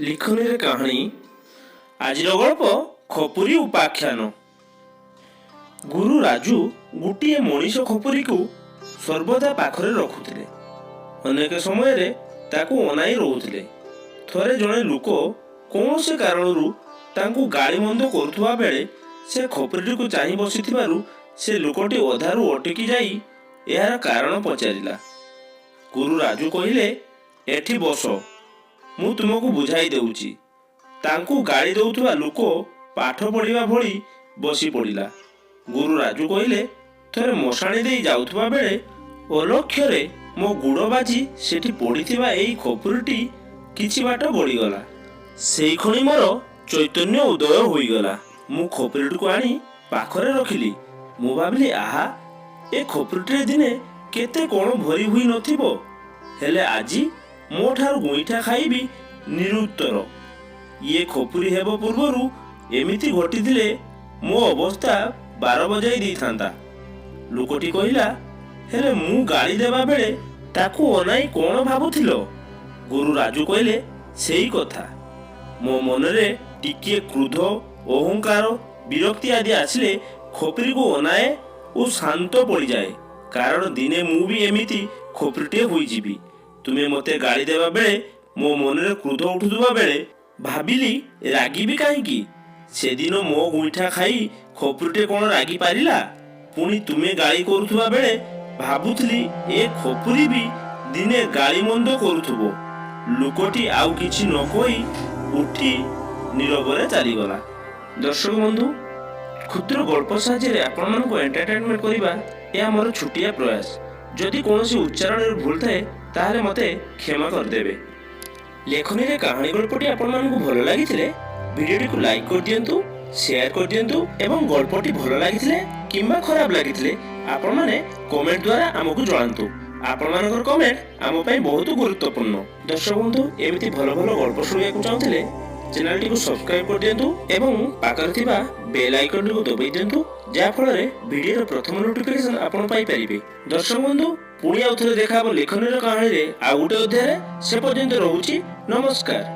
ଲିଖନୀରେ କାହାଣୀ। ଆଜିର ଗଳ୍ପ ଖପୁରୀ ଉପାଖ୍ୟାନ। ଗୁରୁ ରାଜୁ ଗୋଟିଏ ମଣିଷ ଖପୁରୀକୁ ସର୍ବଦା ପାଖରେ ରଖୁଥିଲେ। ଅନେକ ସମୟରେ ତାକୁ ଅନାଇ ରହୁଥିଲେ। ଥରେ ଜଣେ ଲୋକ କୌଣସି କାରଣରୁ ତାଙ୍କୁ ଗାଳିମନ୍ଦ କରୁଥିବା ବେଳେ ସେ ଖପୁରୀଟିକୁ ଚାହିଁ ବସିଥିବାରୁ ସେ ଲୋକଟି ଅଧାରୁ ଅଟକି ଯାଇ ଏହାର କାରଣ ପଚାରିଲା। ଗୁରୁ ରାଜୁ କହିଲେ, "ଏଠି ବସ, ମୁଁ ତୁମକୁ ବୁଝାଇ ଦେଉଛି।" ତାଙ୍କୁ ଗାଳି ଦେଉଥିବା ଲୋକ ପାଠ ପଢ଼ିବା ଭଳି ବସି ପଡ଼ିଲା। ଗୁରୁ ରାଜୁ କହିଲେ, "ଥରେ ମଶାଣି ଦେଇ ଯାଉଥିବା ବେଳେ ଅଲକ୍ଷ୍ୟରେ ମୋ ଗୋଡ଼ ବାଜି ସେଠି ପଡ଼ିଥିବା ଏଇ ଖପୁରୀଟି କିଛି ବାଟ ଗଡ଼ିଗଲା। ସେଇକ୍ଷଣି ମୋର ଚୈତନ୍ୟ ଉଦୟ ହୋଇଗଲା। ମୁଁ ଖପୁରୀଟିକୁ ଆଣି ପାଖରେ ରଖିଲି। ମୁଁ ଭାବିଲି, ଆହା, ଏ ଖପୁରୀଟିରେ ଦିନେ କେତେ କ'ଣ ଭରି ହୋଇ ନଥିବ! ହେଲେ ଆଜି ମୋ ଠାରୁ ଗୋଇଠା ଖାଇ ବି ନିରୁତ୍ତର। ଇଏ ଖପୁରୀ ହେବ ପୂର୍ବରୁ ଏମିତି ଘଟିଥିଲେ ମୋ ଅବସ୍ଥା ବାର ବଜାଇ ଦେଇଥାନ୍ତା।" ଲୋକଟି କହିଲା, "ହେଲେ ମୁଁ ଗାଳି ଦେବା ବେଳେ ତାକୁ ଅନାଇ କ'ଣ ଭାବୁଥିଲ?" ଗୁରୁ ରାଜୁ କହିଲେ, "ସେଇ କଥା। ମୋ ମନରେ ଟିକିଏ କ୍ରୋଧ, ଅହଙ୍କାର, ବିରକ୍ତି ଆଦି ଆସିଲେ ଖପୁରୀକୁ ଅନାଏ ଓ ଶାନ୍ତ ପଡ଼ିଯାଏ। କାରଣ ଦିନେ ମୁଁ ବି ଏମିତି ଖପୁରୀଟିଏ ହୋଇଯିବି। ତୁମେ ମୋତେ ଗାଳି ଦେବା ବେଳେ ମୋ ମନରେ କ୍ରୋଧ ଉଠୁଥିବା ବେଳେ ଭାବିଲି, ରାଗିବି କାହିଁକି? ସେଦିନ ମୋ ଗୁଇଠା ଖାଇ ଖପୁରୀଟିଏ କ'ଣ ରାଗି ପାରିଲା? ପୁଣି ତୁମେ ଗାଳି କରୁଥିବା ବେଳେ ଭାବୁଥିଲି, ଏ ଖପୁରୀ ବି ଦିନେ ଗାଳି ମନ୍ଦ କରୁଥିବ।" ଲୋକଟି ଆଉ କିଛି ନ କହି ଉଠି ନୀରବରେ ଚାଲିଗଲା। ଦର୍ଶକ ବନ୍ଧୁ, କ୍ଷୁଦ୍ର ଗଳ୍ପ ସାହାଯ୍ୟରେ ଆପଣମାନଙ୍କୁ ଏଣ୍ଟରଟେନମେଣ୍ଟ କରିବା ଏହା ମୋର ଛୋଟିଆ ପ୍ରୟାସ। ଯଦି କୌଣସି ଉଚ୍ଚାରଣରେ ଭୁଲ ଥାଏ, ତାହେଲେ ମୋତେ କ୍ଷମା କରିଦେବେ। ଲେଖନୀରେ କାହାଣୀ ଗଳ୍ପଟି ଆପଣମାନଙ୍କୁ ଭଲ ଲାଗିଥିଲେ ଭିଡ଼ିଓଟିକୁ ଲାଇକ୍ କରିଦିଅନ୍ତୁ, ସେୟାର କରିଦିଅନ୍ତୁ ଏବଂ ଗଳ୍ପଟି ଭଲ ଲାଗିଥିଲେ କିମ୍ବା ଖରାପ ଲାଗିଥିଲେ ଆପଣମାନେ କମେଣ୍ଟ ଦ୍ୱାରା ଆମକୁ ଜଣାନ୍ତୁ। ଆପଣମାନଙ୍କର କମେଣ୍ଟ ଆମ ପାଇଁ ବହୁତ ଗୁରୁତ୍ୱପୂର୍ଣ୍ଣ। ଦର୍ଶକ ବନ୍ଧୁ, ଏମିତି ଭଲ ଭଲ ଗଳ୍ପ ଶୁଣିବାକୁ ଚାହୁଁଥିଲେ ଚ୍ୟାନେଲଟିକୁ ସବସ୍କ୍ରାଇବ୍ କରିଦିଅନ୍ତୁ ଏବଂ ପାଖରେ ଥିବା ବେଲ୍ ଆଇକନ୍ଟିକୁ ଦବାଇ ଦିଅନ୍ତୁ, ଯାହାଫଳରେ ଭିଡ଼ିଓର ପ୍ରଥମ ନୋଟିଫିକେସନ୍ ଆପଣ ପାଇପାରିବେ। ଦର୍ଶକ ବନ୍ଧୁ, ପୁଣି ଆଉ ଥରେ ଦେଖା ହେବ ଲେଖନୀର କାହାଣୀରେ ଆଉ ଗୋଟେ ଅଧ୍ୟାୟରେ। ସେ ପର୍ଯ୍ୟନ୍ତ ରହୁଛି, ନମସ୍କାର।